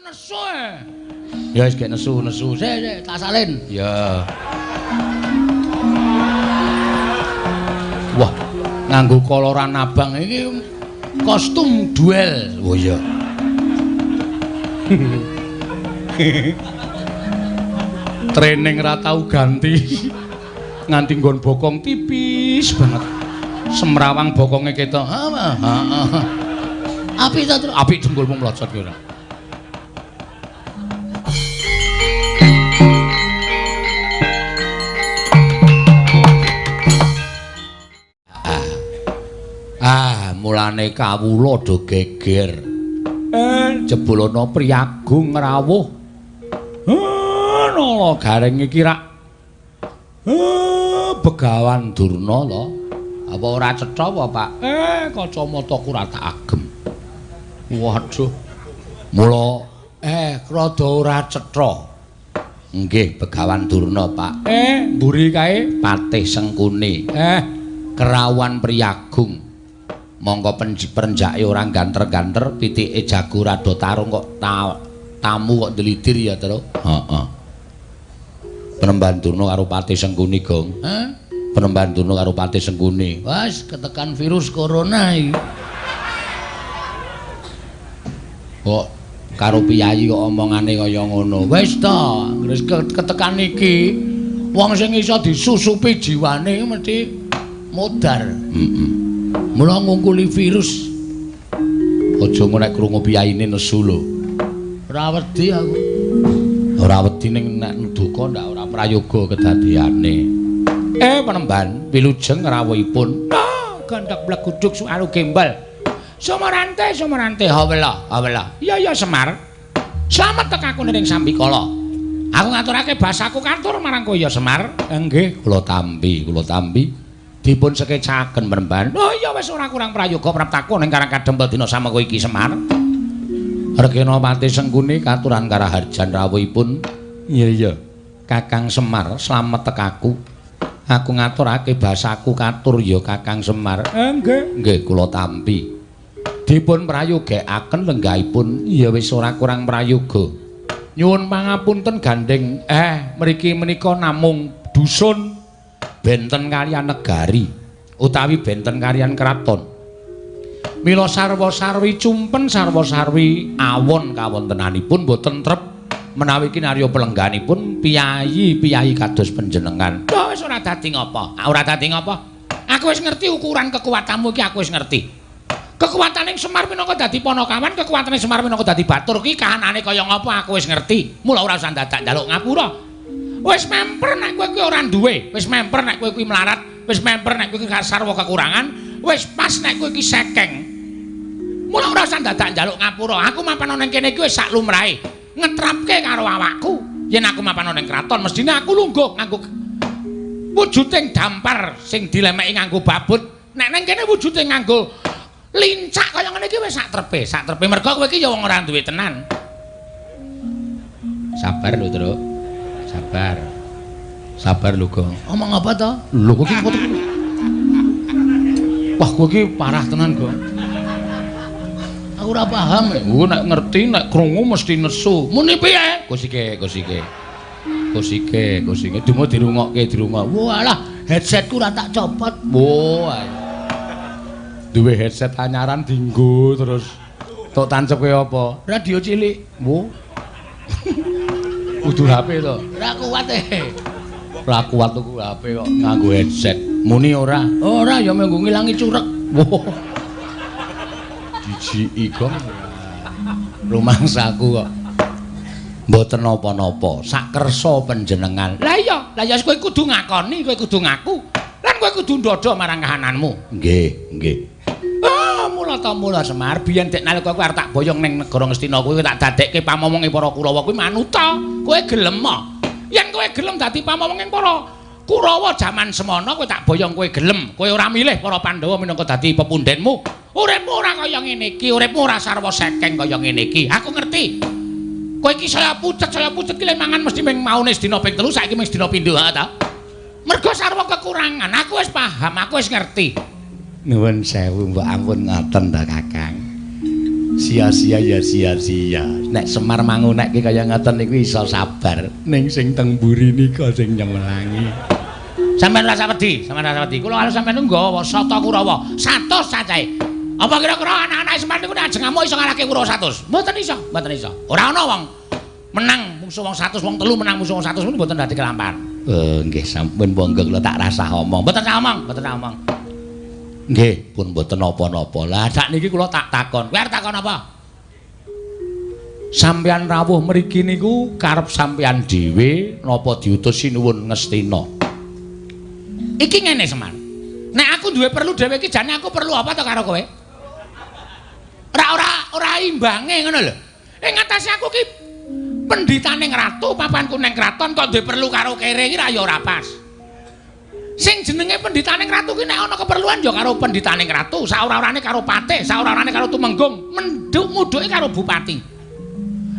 Nesu. Ya wis gek nesu-nesu. Sik, sik, tak salin. Ya. Wah, nganggo koloran abang iki kostum duel. Oh iya. Training ra tau ganti. Nganti nggon bokong tipis banget. Semrawang bokonge ketok. Heeh. Apik ta, Tru? Apik dengkulmu mlocot ki ora. Ah, mulane kawula do geger. Jebul ana priyagung rawuh. Nala Gareng iki rak Begawan Durna to. Apa ora cetha apa, Pak? Kacamataku ora tak agem. Waduh. Mula rada ora cetha. Nggih, Begawan Durna, Pak. Mburi kae Patih Sengkuni. Kerawuhan priyagung. Mongko perenjake ora ganter-ganter, pitike jago rada tarung kok tamu kok ndelidir ya, Tru. Heeh. Penemban Durna karo Patih Sengkuni, Gong. Hah? Penemban Durna karo Patih Sengkuni. Wes ketekan virus corona iki. Kok karo piyayi kok omongane kaya ngono. Wis ta, wis ketekan iki wong sing iso disusupi jiwane mesti modar. Heeh. Mula ngungkuli virus. Aja ngono nek krungu piyayine nesu lho. Ora wedi aku. Ora wedi ning nek duka ndak ora prayoga kedadeane. Penemban wilujeng rawuhipun. Ah, gandhak bleguduk sualu gembal. Sumarante, sumarante, hawela, hawela. Iya iya Semar. Slamet tekaku ning sambikala. Aku ngaturake basaku katur marang kowe ya Semar. Nggih, kula tampi, kula tampi. Dipun sekecaken penemban. Oh iya wis ora kurang prayoga praptaku ning Karang Kadempel dina samengko iki Semar. Regena Patih Sengkuni katuran karaharjan rawuhipun. Iya iya. Kakang Semar slamet tekaku. Aku ngaturake basaku katur ya Kakang Semar. Nggih. Nggih kula tampi. Dipun prayogekaken lenggahipun. Ya wis ora kurang prayoga. Nyuwun pangapunten gandeng. Mriki menika namung dusun benten kaliyan negari utawi benten kaliyan kraton. Mila sarwa-sarwi cumpen sarwa-sarwi awon kawontenanipun boten trep menawi kinarya pelengganipun piyayi-piyayi kados panjenengan. Lho wis ora dadi ngapa? Ora dadi ngapa? Aku wis ngerti ukuran kekuatanmu iki, aku wis ngerti. Kekuatane Semar minangka dadi panakawan, kekuatane Semar minangka dadi batur ki kahanane kaya ngapa aku wis ngerti. Mula ora usah dadak njaluk ngapura. Wis memper nek kowe kuwi ora duwe, wis memper nek kowe kuwi melarat, wis memper nek kowe kuwi sarwa kekurangan, wis pas nek kowe iki sekeng. Mula ora usah dadak njaluk ngapura. Aku mapan ning kene iki wis sak lumrahe. Ngetrapke karo awakku. Yen aku mapan ning kraton, mestine aku lungguh nganggo wujuding dampar sing dilemeki nganggo babut. Nek ning kene wujude nganggo lincak kaya ngene iki wis sak trepe, sak trepe. Mergo kowe iki ya wong ora duwe tenan. Sabar lho, Truk. Sabar. Sabar lho, Gong. Omong apa to? Lho kowe iki foto. Wah, kowe iki parah tenan, Gong. Aku ora paham. Kowe nek ngerti nek krungu mesti nesu. Muni piye? Kusike, kusike. Kusike, kusike. Dumo dirungokke, dirungok. Walah, headsetku ora tak copot. Wah. Duwe headset anyaran dinggo terus. Tok tancep kaya apa? Radio cilik. Wo. Kudu HP to. Ora kuat e. Ora kuat tuku HP kok nganggo headset. Muni ora? Ora ya mung ngilangi curek. Wo. Jijiki kok. Rumangsaku kok. Mboten napa-napa, sakersa panjenengan. Lah iya, lah ya kowe kudu ngakoni, kowe kudu ngaku. Lan kowe kudu ndodho marang kahananmu. Nggih, nggih. Ah, mula ta mula Semar, biyen dek nalika kowe arep tak boyong ning negara Ngastina kuwi tak dadekke pamomonge para Kurawa kuwi manuta. Kowe gelem ah? Yen kowe gelem dadi pamomonge para Kurawa jaman semono kowe tak boyong kowe gelem. Kowe ora milih para Pandhawa minangka dadi pepundenmu. Uripmu ora kaya ngene iki, uripmu ora sarwa sekeng kaya ngene iki. Aku ngerti. Kowe iki saya pucet ki le mangan mesti ming maune sedina ping 3, saiki ming sedina pindho ha ta. Mergo sarwa kekurangan. Aku wis paham, aku wis ngerti. Nuwun sewu mbok ampun ngoten ta Kakang. Sia-sia ya sia-sia. Nek Semar mangunekke kaya ngoten niku iso sabar. Ning sing teng mburi nika sing nyemelangi. Sampeyan rasa wedi, sampeyan rasa wedi. Kula karo sampeyan nggawa sata Kurawa 100 cacahe. Apa kira-kira anak-anak Semar niku nek ajeng ngamuk iso ngalahke Kurawa 100? Mboten iso, mboten iso. Ora ana wong menang mungsuh wong 100, wong telu menang musuh wong 100 niku mboten dadi kelampahan. Nggih sampun monggo kula tak rasah omong. Mboten sak omong, mboten sak omong. Nggih, pun mboten napa-napa. Lah sakniki kula tak takon. Kowe arep takon apa? Sampeyan rawuh mriki niku karep sampeyan dhewe napa diutus Sinuwun Ngastina? Iki ngene Semar. Nek aku duwe perlu dhewe iki jane aku perlu apa to karo kowe? Ora ora ora imbange ngono lho. Ing ngatasé aku ki pendhitaning ratu, papanku ning kraton kok duwe perlu karo kere iki ra ya ora pas. Sing jenenge pendhitaning ratu ki nek ana keperluan ya karo pendhitaning ratu, saora-orane karo patih, saora-orane karo tumenggung, menduk mudhuke karo bupati.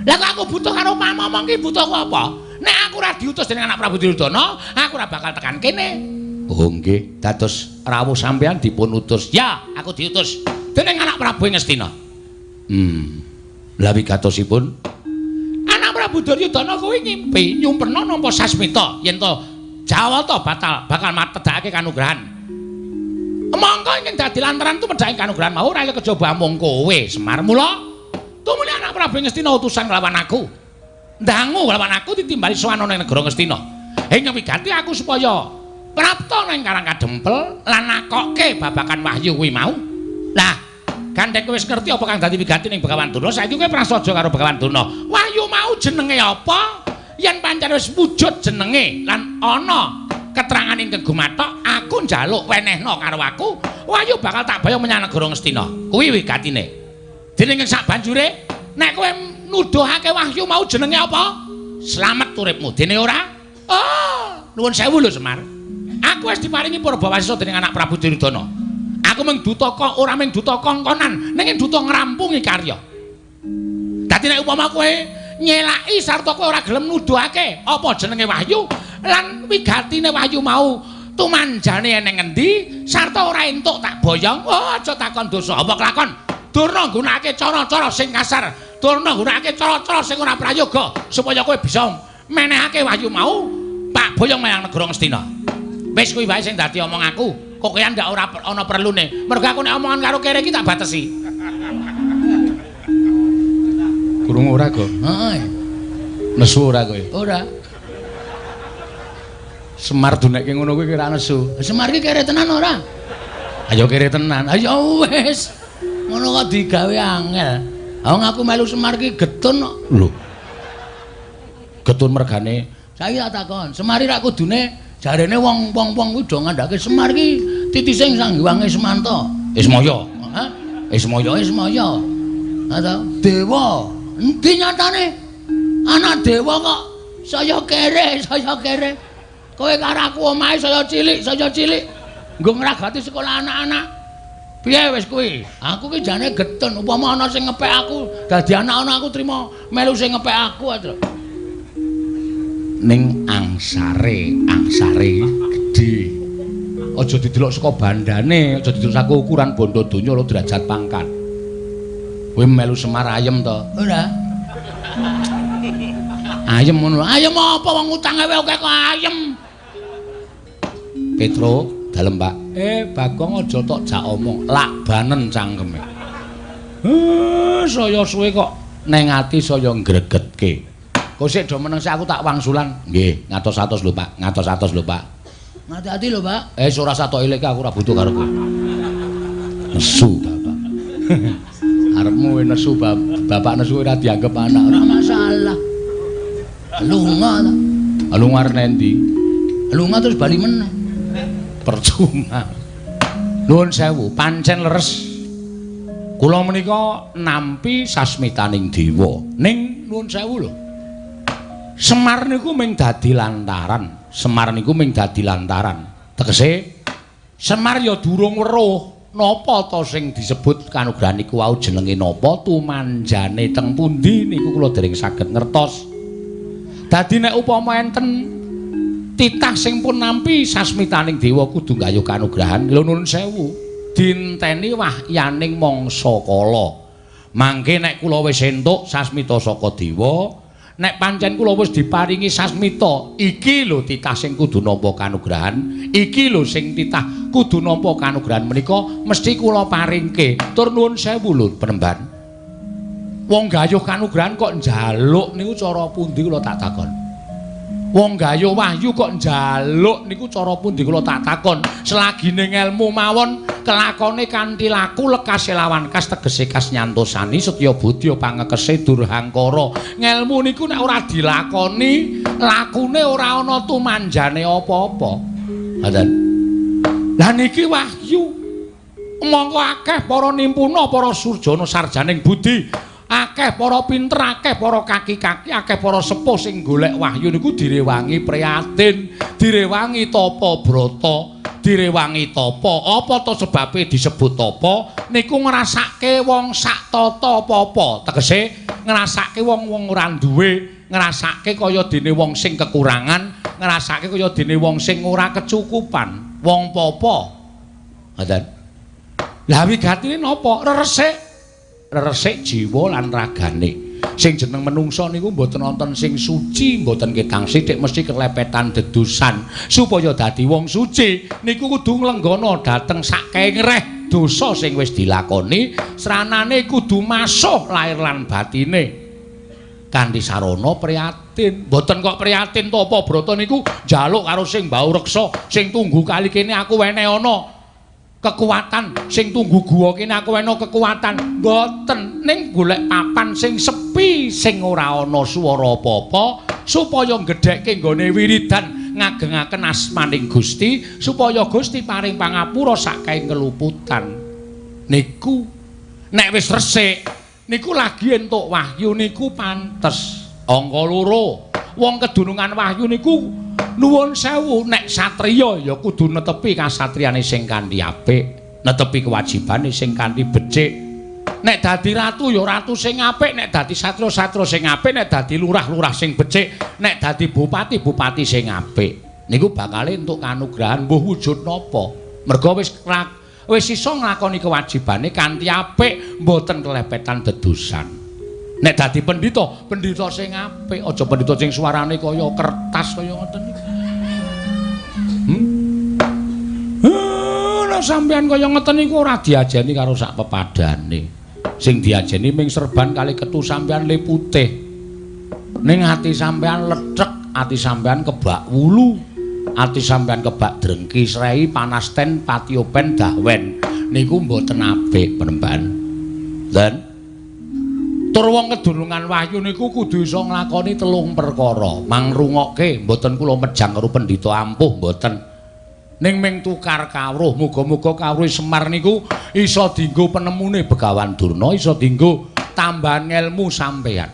Lah kok aku butuh karo pamomong ki butuhku apa? Nek aku ora diutus dening anak Prabu Duryudana, aku ora bakal tekan kene. Oh nggih, dados rawuh sampeyan dipun utus. Ya, aku diutus dening anak Prabu Ngastina. Lah wigatosipun anak Prabu Duryudana kuwi ngimpi nyumpena nampa sasmita yen to Jawata batal bakal matedhakake kanugrahan. Mongko ingkang dadi lantaran tumedhake kanugrahan mau ora kejaba amung kowe Semar. Mula tumuli anak Prabu Ngastina utusan nglawan aku. Ndangu nglawan aku ditimbali sowan ana ing negara Ngastina. Ing wigati aku supaya prapta nang Karang Kadempel lan nakokke babakan wahyu kuwi mau. Lah, gandeng kowe wis ngerti apa kang dadi wigati ning Begawan Durna, saiki kowe prasaja karo Begawan Durna. Wahyu mau jenenge apa? Yen pancen wis wujud jenenge lan ana keterangan ingkang gumathok, aku njaluk wenehna karo aku, wahyu bakal tak bayang menyang negara Ngastina. Kuwi wigatine. Dening ing sak banjure, nek kowe nuduhake wahyu mau jenenge apa? Slamet uripmu. Dene ora? Oh, nuwun sewu lho Semar. Aku wis diparingi purbawasisa dening anak Prabu Duryudana. Aku mung duta kok ora mung duta kongkonan, ning duta ngrampungi karya. Dadi nek upama kowe nyelaki sarta kowe ora gelem nuduhake apa jenenge wahyu lan wigatine wahyu mau tumanjane eneng endi sarta ora entuk tak boyong, oh aja takon dosa apa kelakon. Durna nggunakake cara-cara sing kasar, durna nggunakake cara-cara sing ora prayoga supaya kowe bisa menehake wahyu mau pak boyong menyang negara Ngastina. Wis kuwi wae sing dadi omong aku. Kok kowe ndak ora ana perlune. Mergo aku nek omongan karo kere iki tak batesi. Krungu ora, Go? Heeh. Nesu ora kowe? Ora. Semar dunekke ngono kuwi kira nesu. Semar iki kere tenan ora? Ayo kere tenan. Ayo wis. Ngono kok digawe angel. Wong aku melu Semar iki getun kok. Lho. Getun mergane. Saiki tak takon, Semar iki rak kudune jarene wong-wong kuwi do ngandhake Semar iki titise Sang Hyang Ismanta. Ismaya. Hah? Ismaya, Ismaya. Ha ta? Dewa. Endi nyatane? Anak dewa kok saya kere, saya kere. Kowe karo aku omahe saya cilik, saya cilik. Nggo ngragati sekolah anak-anak. Piye wis kuwi? Aku ki jane getun, upama ana sing ngepek aku, dadi anak-anak aku trimo melu sing ngepek aku aja. Ning angsare, angsare gedhe. Aja didelok saka bandane, aja didelok saka ukuran bondo donya lho derajat pangkat. Kowe melu Semar ayem to? Ora. Ayem ngono. Ayem apa wong utange wae akeh kok ayem. Petro, dalem Pak. Bagong aja tok jak omong, lak banen cangkeme. Saya suwe kok neng ati saya ngregetke. Kok sik do meneng sik aku tak wangsulan. Nggih, ngatos-atos lho Pak, ngatos-atos lho Pak. Ngati-ati lho Pak. Ora usah tok ilik aku ora butuh karo kowe. Nesu bapak. Arepmu nesu bapak nesu ora dianggep anak, ora masalah. Lunga ta. Lunga arep endi? Lunga terus bali meneh. Percuma. Nuwun sewu, pancen leres. Kula menika nampi sasmitaning dewa. Ning nuwun sewu lho. Semar niku mung dadi lantaran. Semar niku mung dadi lantaran. Tegese Semar ya durung weruh napa to sing disebut kanugrahan niku wau jenenge napa, tumanjane teng pundi niku kula dereng saged ngertos. Dadi nek upama enten titah sing pun nampi sasmitaning dewa kudu nggayuh kanugrahan, lho nuwun sewu, dinteni wahyaning mangsa kala. Mangke nek kula wis entuk sasmita saka dewa, nek pancen kula wis diparingi sasmita, iki lho titah sing kudu nampa kanugrahan, iki lho sing titah kudu nampa kanugrahan menika mesti kula paringke. Tur nuwun sewu lho Penemban. Wong gayuh kanugrahan kok njaluk niku cara pundi kula tak takon. Wong gayuh wahyu kok njaluk niku cara pundi kula tak takon. Selagine ngelmu mawon kelakone kanthi laku lekase lawan kas tegese kas nyantosani setya budya pangekese durhangkara. Ngelmu niku nek ora dilakoni, lakune ora ana tumanjane apa-apa. Ngoten. Lah niki wahyu. Mongko akeh para nimpuna, para surjana sarjaning budi, akeh para pinter, akeh para kaki-kaki, akeh para sepuh sing golek wahyu niku direwangi prihatin, direwangi tapa brata, direwangi tapa. Apa to sebabe disebut tapa? Niku ngrasake wong sak tata apa-apa. Tegese ngrasake wong-wong ora duwe, ngrasake kaya dene wong sing kekurangan, ngrasake kaya dene wong sing ora kecukupan, wong papa. Ngoten. Lah wigatine napa? Reresik. Reresik jiwa lan ragane. Sing jeneng menungsa niku mboten wonten sing suci, mboten ketang sithik mesti kelepetan dedusan. Supaya dadi wong suci niku kudu nglenggana dhateng sakengreh dosa sing wis dilakoni, sranane kudu masuh lair lan batine. Kanthi sarana prihatin. Mboten kok prihatin tapa brata niku njaluk karo sing mbau reksa, sing tunggu kali kene aku wene ana kekuatan, sing tunggu guwa kene aku wene kekuatan. Mboten, ning golek papan sing sepi, sing ora ana swara apa-apa, supaya nggedhekke nggone wiridan ngagengaken asmaning Gusti, supaya Gusti paring pangapura saking keluputan. Niku nek wis resik niku lagi entuk wahyu niku pantes. Angka loro, wong kedunungan wahyu niku nuwun sewu, nek satriya ya kudu netepi kasatriyane sing kanthi apik, netepi kewajibane sing kanthi becik. Nek dadi ratu ya ratu sing apik, nek dadi satria-satria sing apik, nek dadi lurah-lurah sing becik, nek dadi bupati-bupati sing apik. Niku bakale entuk kanugrahan mbuh wujud napa. Merga wis wis iso nglakoni kewajibane kanthi apik, mboten kelepetan dedusan. Nek dadi pendhita, pendhita sing apik, aja pendhita sing suarane kaya kertas kaya ngoten niku. Nek sampeyan kaya ngeten niku ora diajeni karo sak pepadane. Sing diajeni ming serban kali ketu sampeyan le putih. Ning ati sampeyan lethek, ati sampeyan kebak wulu, ati sampeyan kebak drengki srei panasten patiopen dahwen. Niku mboten apik, Penemban. Dan tur wong kedunungan wahyu niku kudu iso nglakoni telung perkara. Mangrungokke, mboten kula mejang karo pendhita ampuh mboten. Ning ming tukar kawruh, muga-muga kawruh Semar niku iso dienggo penemune Begawan Durna, iso dienggo tambahan ngelmu sampeyan.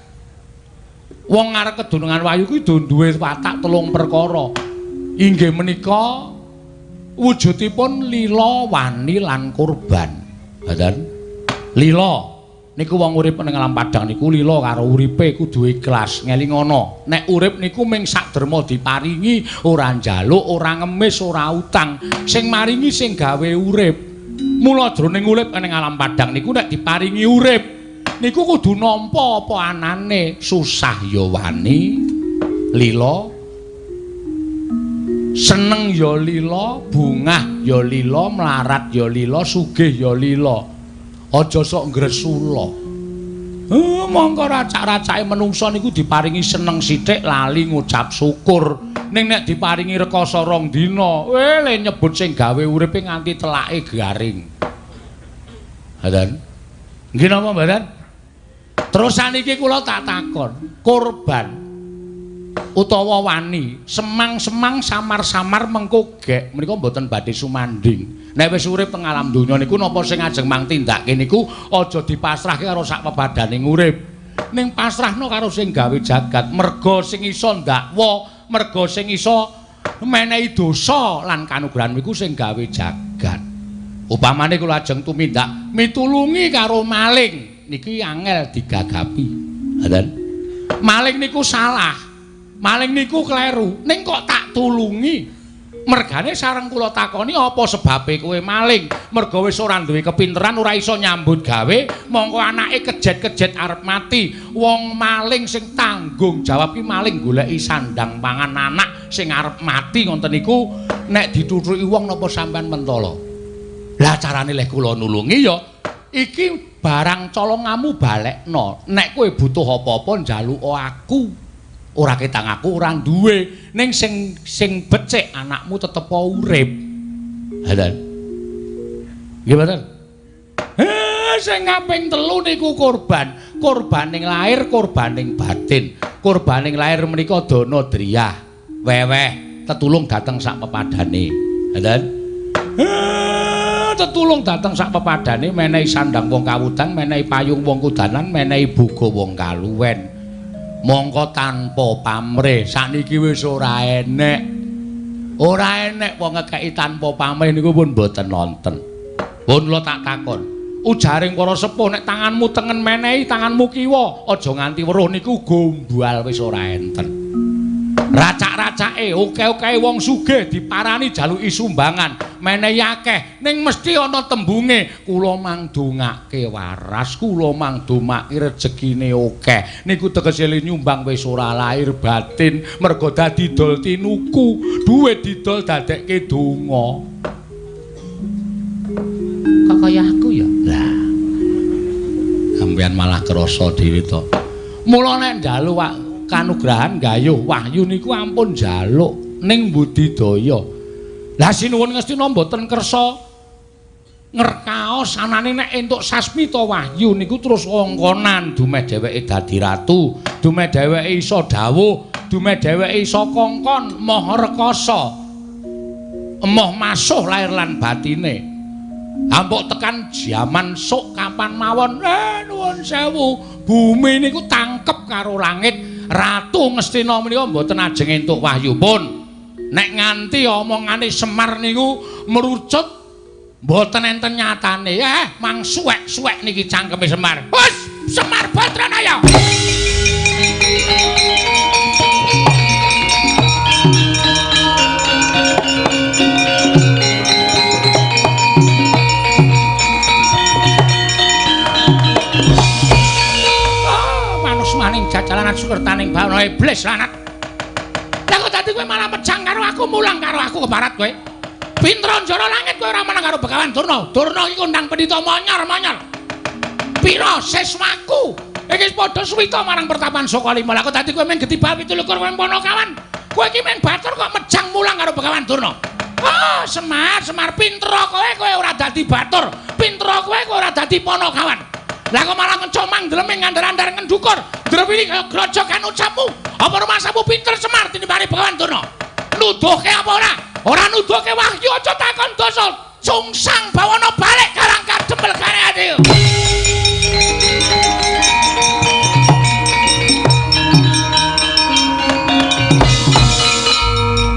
Wong arep kedunungan wahyu kuwi duwe watak telung perkara. Inggih menika wujudipun lila, wani lan kurban. Ngoten. Lila niku wong urip ning alam padhang niku lila karo uripe kudu ikhlas, ngelingono. Nek urip niku ming sak derma diparingi, ora njaluk, ora ngemis, ora utang. Sing maringi sing gawe urip. Mula jroning urip ning alam padhang niku nek diparingi urip niku kudu nampa apa anane, susah ya wani, lila, seneng ya lila, bungah ya lila, mlarat ya lila, sugih ya lila. Aja sok ngresula. Mongko racak-racake menungsa niku diparingi seneng sithik lali ngucap syukur. Ning nek diparingi rekoso rong dina, le nyebut sing gawe uripe nganti telake garing. Ngoten. Nggih napa mboten? Terus saniki kula tak takon, korban utawa wani, semang-semang samar-samar mengko gek menika mboten badhe sumanding. Nek wis urip teng alam donya niku napa sing ajeng mang tindake niku aja dipasrahke karo sak pepadaning urip. Ning pasrahno karo sing gawe jagat, merga sing iso ndakwa, merga sing iso menehi dosa lan kanugrahan niku sing gawe jagat. Upamane kula ajeng tumindak mitulungi karo maling, niki angel digagapi. Ngoten. Maling niku salah. Maling niku kleru, ning kok tak tulungi. Mergane sareng kula takoni apa sebabe kowe maling? Merga wis ora duwe kepinteran, ora iso nyambut gawe, mongko anake kejet-kejet arep mati. Wong maling sing tanggung jawab ki maling goleki sandang pangan anak sing arep mati ngoten niku nek dituthuki wong napa sampean mentala? Lah carane leh kula nulungi ya iki barang colongamu balekno. Nek kowe butuh apa-apa njaluk aku. Ora ketang aku ora duwe, ning sing sing becik anakmu tetep urip. Hadan. Nggih mboten? Sing kaping telu niku korban. Korbaning lahir, korbaning batin. Korbaning lahir menika dana driyah, weweh, tetulung dateng sak pepadane. Hadan. Tetulung dateng sak pepadane, menehi sandang wong kawudan, menehi payung wong kudanan, menehi boga wong kaluwen. Mongko tanpa pamrih sakniki wis ora enek. Ora enek wong ngekeki tanpa pamrih niku pun mboten nonton. Pun kula tak takon. Ujaring para sepuh nek tanganmu tengen menehi tanganmu kiwa, aja nganti weruh niku gombal wis ora enten. Racak-racake oke-oke wong sugih diparani jaluki sumbangan, menehi akeh ning mesti ana tembunge kula mangdongake waras, kula mangdomake rejekine akeh. Niku tegese nyumbang wis ora lahir batin, mergo dadi dol tinuku, duwe didol dadekke donga. Kok kaya aku ya? Lah. Sampeyan malah krasa dhewe to. Mula nek njaluk kanugrahan gayuh wahyu niku ampun njaluk ning budidaya. Lah sinuwun Ngastina mboten kersa ngerkaos anane nek entuk sasmita wahyu niku terus ongkonan dumeh dheweke dadi ratu, dumeh dheweke iso dawuh, dumeh dheweke iso kongkon moh rekasa. Emoh masuh lahir lan batine. Ampuk tekan jaman sok kapan mawon, nuwun sewu, bumi niku tangkep karo langit. Ratu Ngastina menika mboten ajeng entuk wahyu pun. Nek nganti omongane Semar niku merucut mboten enten nyatane. Mang suwek-suwek niki cangkeme Semar. Wes, Semar Badranaya. Jalanan sukertaning bawana iblis lanat. Lah kok dadi kowe malah mejang karo aku, mulang karo aku kebarat kowe. Pinter njara langit kowe ora menang karo Begawan Durna. Durna iki kondang pendhita monyor-monyor. Pira siswaku iki padha suwita marang pertapan Sokalima. Lah kok dadi kowe mung getibal 27 kowe Panakawan. Kowe iki mung batur kok mejang mulang karo Begawan Durna. Ah, Semar, Semar pinter kowe, kowe ora dadi batur. Pinter kowe, kowe ora dadi Panakawan. Lah kok malah ngecomang ndleming ngandar-andar ngendukur. Drewili kaya grojogan ucapmu. Apa rumasamu pinter Semar tinimbane Begawan Durna? Nuduhke apa ora? Ora nuduhke wahyu aja takon dosa. Sungsang bawana balik karang kadempel kare ati.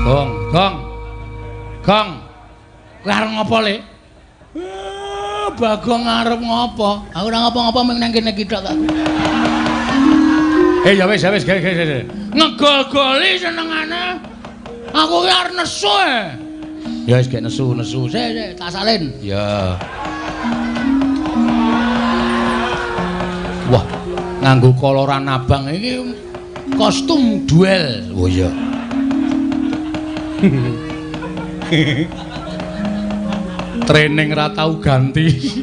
Gong, gong. Gong. Kowe arep ngopo le? Bagong arep ngopo? Aku ora ngopo-ngopo mung nang kene iki tok kok. Ya wis, ya wis, ge. Ngegol-goli senengane. Aku ki arep nesu e. Ya wis gek nesu-nesu. Sik, sik, tak salin. Ya. Wah, nganggo koloran abang iki kostum duel. Oh iya. Training ra tau ganti.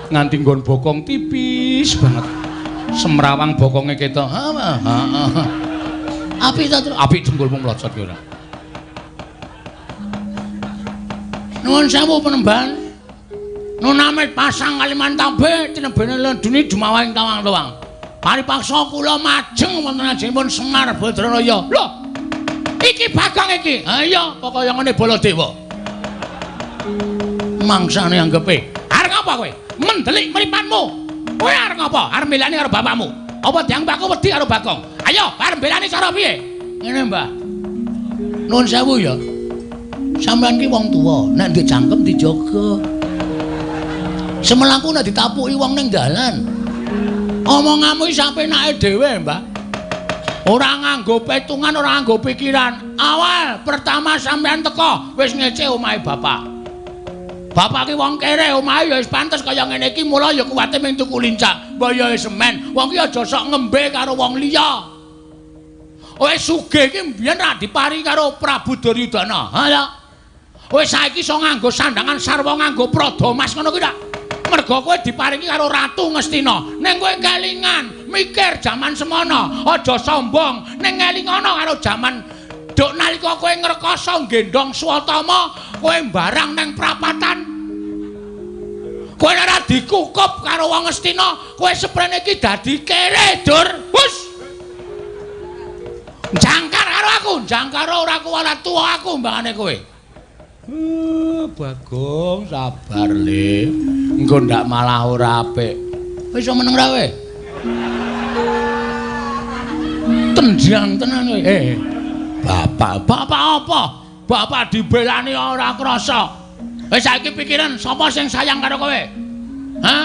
Nganti nggon bokong tipis banget. Semrawang bokonge ketok. Heeh. Apik ta, Tru? Apik dengkulmu mlocot ki ora. Nuwun sewu penemban. Nunamit pasang Kalimantan tinebene lendune dumawahing tawang-tawang. Paripaksa kula majeng wonten ajengipun Semar Badranaya. Lho. Iki Bagong iki. Ha iya, kaya ngene Baladewa. Mangsane anggepe. Arep ngapa kowe? Mendelik mripatmu. Kowe arep ngapa? Arep mbelani karo bapakmu. Apa dianggep aku wedi karo Bagong? Ayo, arep mbelani cara piye? Ngene, Mbah. Nuwun sewu ya. Sampeyan ki wong tuwa, nek ndek cangkem dijaga. Semelangku nek ditapuki wong ning dalan. Omonganmu iki sapenake dhewe, Mbah. Ora nganggo petungan, ora nganggo pikiran. Awal pertama sampean teko wis ngece omahe bapak. Bapak ki wong kere, omahe ya wis pantes kaya ngene iki, mula ya kuwate mung tuku lincak. Mbok ya semen. Wong ki aja sok ngembe karo wong liya. Wis sugih iki mbiyen ra dipari karo Prabu Duryudana. Ha ya. Wis saiki iso nganggo sandangan sarwa nganggo prada mas ngono kuwi ta. Mergo kowe diparingi karo Ratu Ngastina. Ning kowe kelingan, mikir jaman semono, aja sombong. Ning ngelingono karo jaman duk nalika kowe ngrekoso nggendhong Swatama, kowe mbarang nang prapatan. Kowe ora dikukup karo wong Ngastina, kowe seprene iki dadi kere, Dur. Hus. Jangkar karo aku, jangkar ora kuwalat tuwa aku mbangane kowe. Bagong sabar le. Engko ndak malah ora apik. Wis iso meneng ra kowe? Tenjang tenan kowe. Bapak, bapak apa? Bapak dibelani ora krasa. Wis saiki pikiran sapa sing sayang karo kowe? Hah?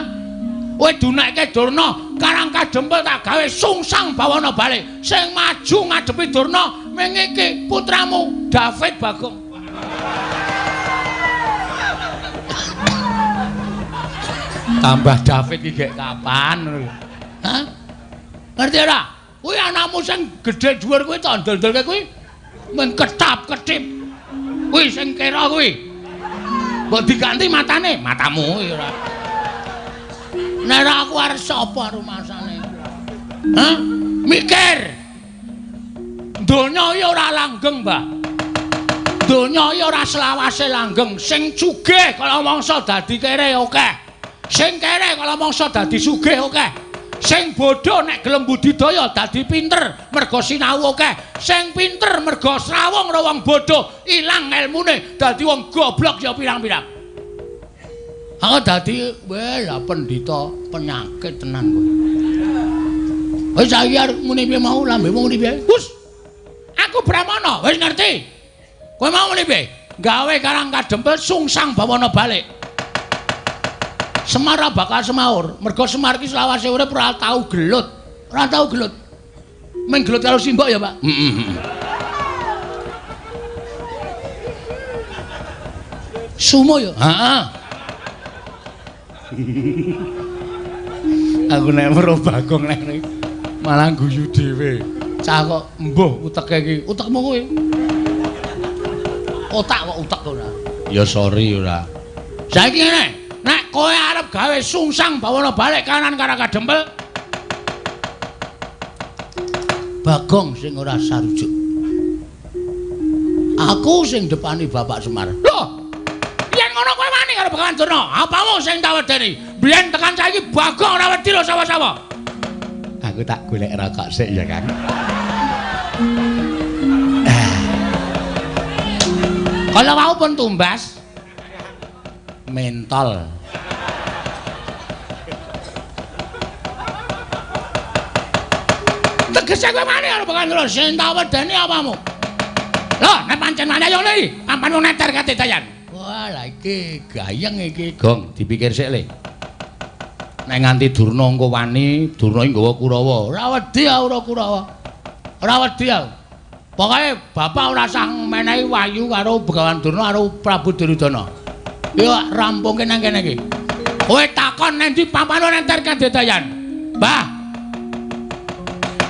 Kowe dunekke Durna, Karang Kadempel tak gawe sungsang bawana balik. Sing maju ngadepi Durna ming iki putramu David Bagong. Tambah David iki gek kapan ngono lho. Hah? Ngerti ora? Kuwi anakmu sing gedhe dhuwur kuwi tak ndel-ndelke kuwi mung ketap-ketip. Kuwi sing kira kuwi. Mbok diganti matane, matamu kuwi ora. Nek ora aku arep sapa rumasane? Hah? Mikir. Donya iki ora langgeng, Mbah. Donya iki ora selawase langgeng. Sing sugih kala mangsa dadi kere akeh. Sing kere kala mangsa dadi sugih akeh. Sing bodho nek gelem budidaya dadi pinter mergo sinau akeh. Sing pinter mergo srawung karo wong bodho ilang elmune dadi wong goblok ya pirang-pirang. Aku dadi weh lah pendhita penyakit tenan kowe. Wis saiki arep muni piye mau lambemu muni piye? Hus. Aku Brahmana, wis ngerti. Kowe mau muni piye? Gawe Karang Kadempel sungsang bawana balik. Semar bakal semaur. Mergo Semar iki selawase urip ora tau gelut. Ora tau gelut. Mung gelut karo simbok ya, Pak. Heeh. Sumo ya? Heeh. Aku nek weruh Bagong nek malah guyu dhewe. Cah kok mbuh uteke iki. Utekmu kuwi. Otak kok utek ora. Ya sorry ora. Saiki ngene, nek kowe arep gawe sungsang bawana balik kanan Karang Kadempel, Bagong sing ora sarujuk. Aku sing depani Bapak Semar. Loh. Yen ngono kowe wani karo Begawan Durna, apamu sing tak wedeni? Biyen tekan saiki Bagong ora wedi lho sapa-sapa. Aku tak golek rokok sik ya, Kang. Kalau wau pun tumbas mentol. Tegese kowe wani karo Begawan Durna, sing tak wedeni apamu? Lho, nek pancen wani ayo le, ampan wong neter kate dayan. Wah, lah iki gayeng iki, Gong, dipikir sik le. Nek nganti Durna engko wani, Durna iki nggawa Kurawa. Ora wedi aku ora Kurawa. Ora wedi aku. Pokoke bapak ora usah menehi wahyu karo Begawan Durna karo Prabu Duryudana. Yo rampungke nang kene iki. Kowe takon nang ndi papan nenter kadedayan. Mbah.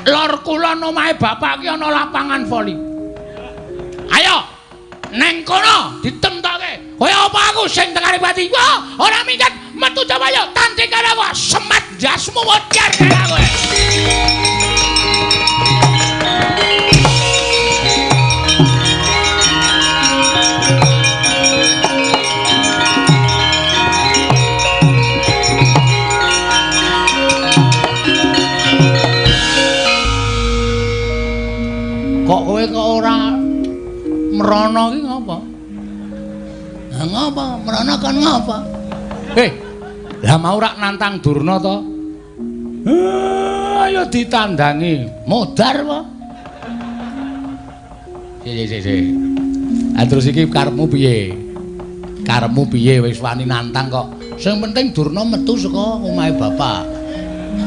Lor kulon omahe bapak ki ana lapangan voli. Ayo neng kono ditemtoke. Kowe apa aku sing tekane pati? Wah, ora minggat metu Jawa yo tanding karo aku. Semat jasmu mocer karo kowe. Kok kowe kok ora mrono ki ngapa? Lah ngapa? Mrono kon ngapa? Lah mau rak nantang Durna to? Ayo ditandangi. Modar apa? Sik sik sik. Ah terus iki karepmu piye? Karepmu piye wis wani nantang kok. Sing penting Durna metu saka omahe bapak.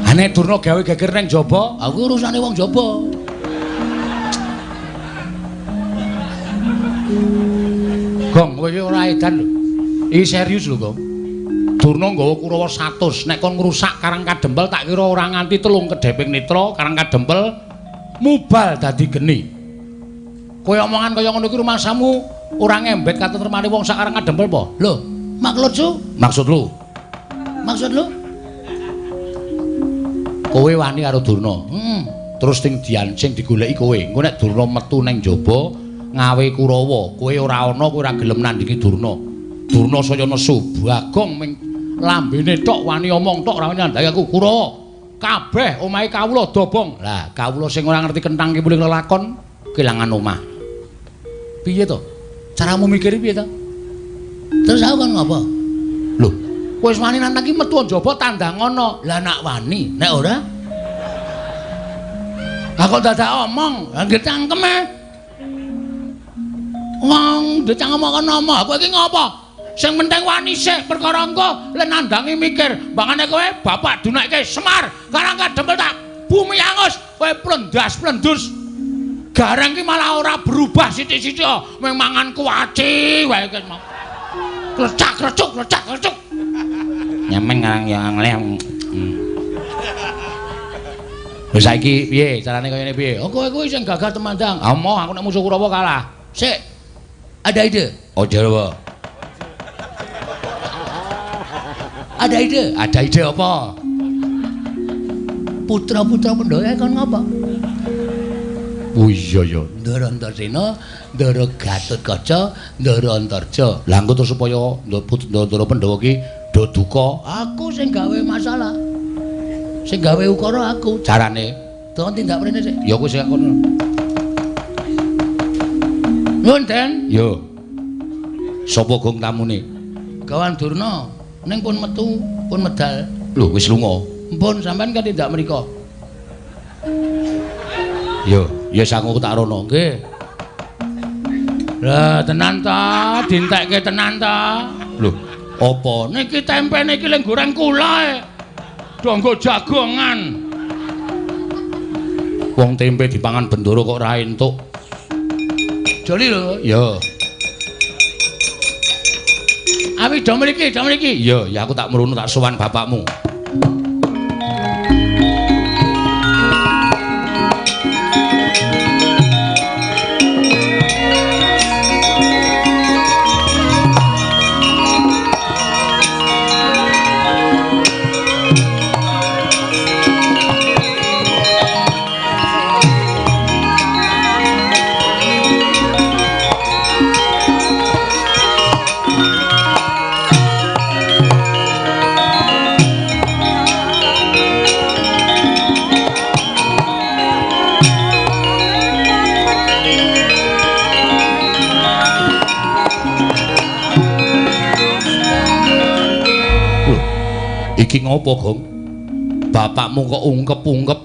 Ha nek Durna gawe geger ning jaba, aku urusane wong jaba. Gong, kowe iki ora edan lho. Iki serius lho, Gong. Durna nggawa Kurawa 100, nek kon ngrusak Karang Kadempel tak kira ora nganti telung kedheping netra Karang Kadempel mubal dadi geni. Kowe omongan kaya ngono iki rumangsamu ora ngembet katentremane wong sak Karang Kadempel apa? Lho, maksudku? Maksud lu? Maksud lu? Kowe wani karo Durna. Heeh. Terus sing diancing digoleki kowe. Engko nek Durna metu nang jaba ngawe Kurawa, kowe ora ana, kowe ora gelem nandhingi Durna. Durna saya nesu, Bagong ming lambene tok wani omong tok ora wani nandhangi aku Kurawa. Kabeh omahe kawula dobong. Lah, kawula sing ora ngerti kenthang kipuling lelakon kelangan omah. Piye to? Caramu mikir piye to? Terus aku kon ngopo? Lho, kowe wis wani nantang iki metu njaba tandang ana. Lah nak wani, nek ora? Lah kok dadak omong, lah nggih cangkeme. Wong ndek cangkem kok ngomong, kowe iki ngopo? Sing penting wani sik perkara engko le nandangi mikir, mbangane kowe bapak dunekke Semar, Karang Kadempel tak bumi angus, kowe plendas-plendus. Gareng ki malah ora berubah sithik-sithik, mung mangan kuaci wae ki mau. Klecak-klecuk, klecak-klecuk. Nyemen ngarang ya nglem. Wis saiki piye carane kaya ngene piye? Oh kowe kuwi sing gagah temandang. Ah moh aku nek musuh Kurawa kalah. Sik. Ada ide? Ojo apa? Ada ide? Ada ide apa? Putra-putra Pandhawa kon ngapa? Oh iya ya, Ndara Antasena, Ndara Gatotkaca, Ndara Antarja. Lah engko terus supaya Ndara Pandhawa ki do duka, aku sing gawe masalah. Sing gawe ukara aku. Carane to tindak mrene sik. Ya kowe sing kono. Nuwun, Den. Yo. Sapa gong tamune? Gawan Durna. Ning pun metu, pun medal. Lho, wis lunga. Mpun sampean kan tindak mriko. Yo, ya sangu tak rono. Nggih. Lah tenan ta, dientekke tenan ta. Lho, apa? Niki tempe niki lek goreng kula e. Donggo jagongan. Wong tempe dipangan bendoro kok ora entuk. Joli lho. Ya. Awi do mriki, do mriki. Ya, ya aku tak mrono tak sowan bapakmu. Iki ngopo, Gong? Bapakmu kok ungkep-ungkep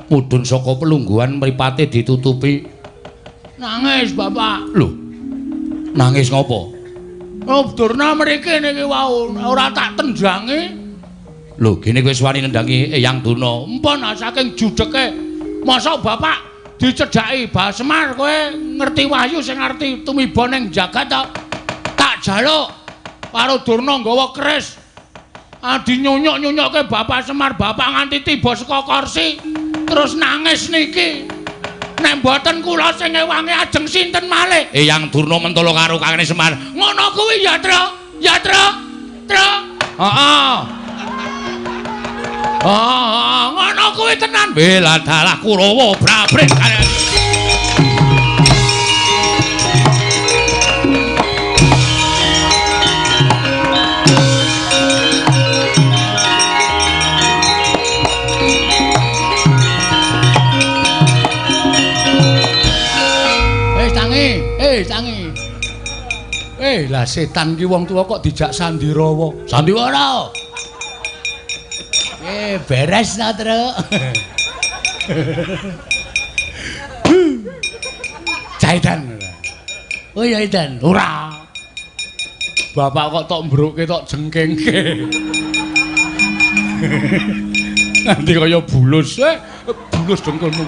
mudhun saka pelungguhan mripate ditutupi. Nangis, Bapak. Lho. Nangis ngopo? Oh, Durna mriki niki wau ora tak tendangi. Lho, gene kowe wis wani nendangi Eyang Durna. Empun saking judheke. Mosok Bapak dicedhaki Bah Semar kowe ngerti wahyu sing ngerti tumiba ning jagat to? Tak jaluk karo Durna nggawa keris. Adi nyunyuk-nyunyukke Bapak Semar, Bapak nganti tiba saka kursi terus nangis niki. Nek mboten kula sing ngewangi ajeng sinten malih? Eyang Durna mentolo karo Kakane Semar. Ngono kuwi ya, Tru. Ya, Tru. Tru. Heeh. Heeh, ngono kuwi tenan. Bela dalah Kurawa brabret. Tangi. Lah setan ki wong tuwa kok dijak sandirawa. Sandiwara. Beres ta, Truk. Caitan. Oh ya Idan. Ora. Bapak kok tok mbruke tok jengkengke. Nanti kaya bulus, bulus dengkulmu.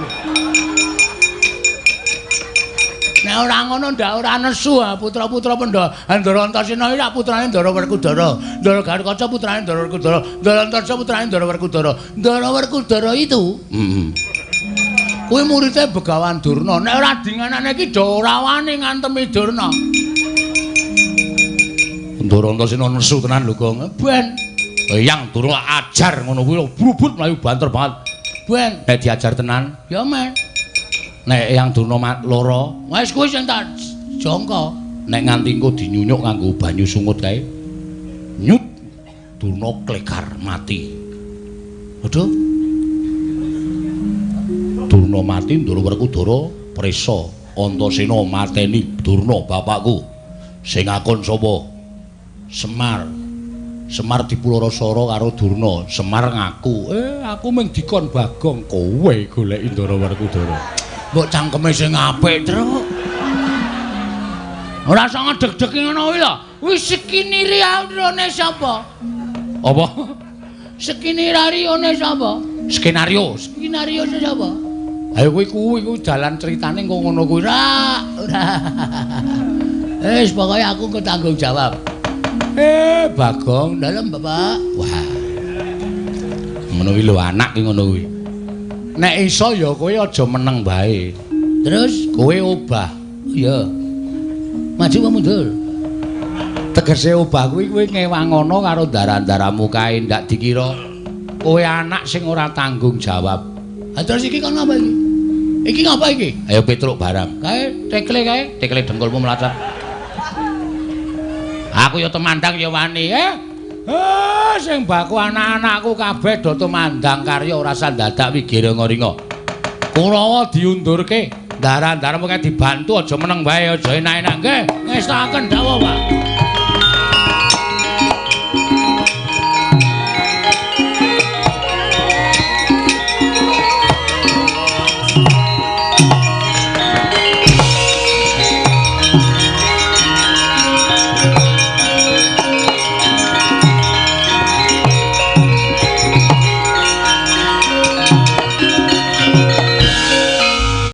Nek Nek ora ngono ndak ora nesu putra-putra Pandhawa. Ndara Antasena iki putrane Ndara Werkudara. Ndara Gatotkaca putrane Ndara Werkudara. Ndara Antarja putrane Ndara Werkudara. Ndara Werkudara itu kuwi muridé Begawan Durna. Nek ora dinganane iki do ora wani ngantemi Durna. Ndara Antasena nesu tenan lho, Gong. Ben Eyang Durna ajar ngono kuwi brubut mlayu banter banget. Ben nek diajar tenan, ya men. Nek Eyang Durna lara, wis kuwi sing tak jangka. Nek nganti engko dinyunyuk nganggo banyu sungut kae. Nyut Durna klekar mati. Waduh. Durna mati, Ndara Werkudara prisa. Antasena mateni Durna bapakku. Sing ngakon sapa? Semar. Semar dipulara-sara karo Durna. Semar ngaku, aku mung dikon Bagong, kowe goleki Ndara Werkudara. Mbok cangkeme sing apik, Truk. Ora usah ngedeg-deg ngono kuwi lho. Wis skinarione sapa? Apa? Skinarione sapa? Skenario. Skenario sapa? Ayo kuwi kuwi kuwi dalan critane engko ngono kuwi. Ora, ora. Wis pokoke aku engko tanggung jawab. Bagong, dalem Bapak. Wah. Ngono kuwi lho anak ki ngono kuwi. Nek iso ya kowe aja meneng wae. Terus kowe obah. Iya. Maju apa mundur? Tegese obah kuwi kowe ngewangono karo ndara-ndaramu kae ndak dikira kowe anak sing ora tanggung jawab. Ha terus iki kon ngapa iki? Iki ngapa iki? Ayo Petruk barang. Kae tekle kae, tekle dengkulmu mlacat. Aku ya temandang ya wani, eh. Sing baku anak-anakku kabeh do tumandang karya ora usah dadak wigira-ringa. Kurawa diundurke, ndara-ndaramu kae dibantu aja meneng wae, aja enak-enak nggih. Ngestakaken dawuh, Pak.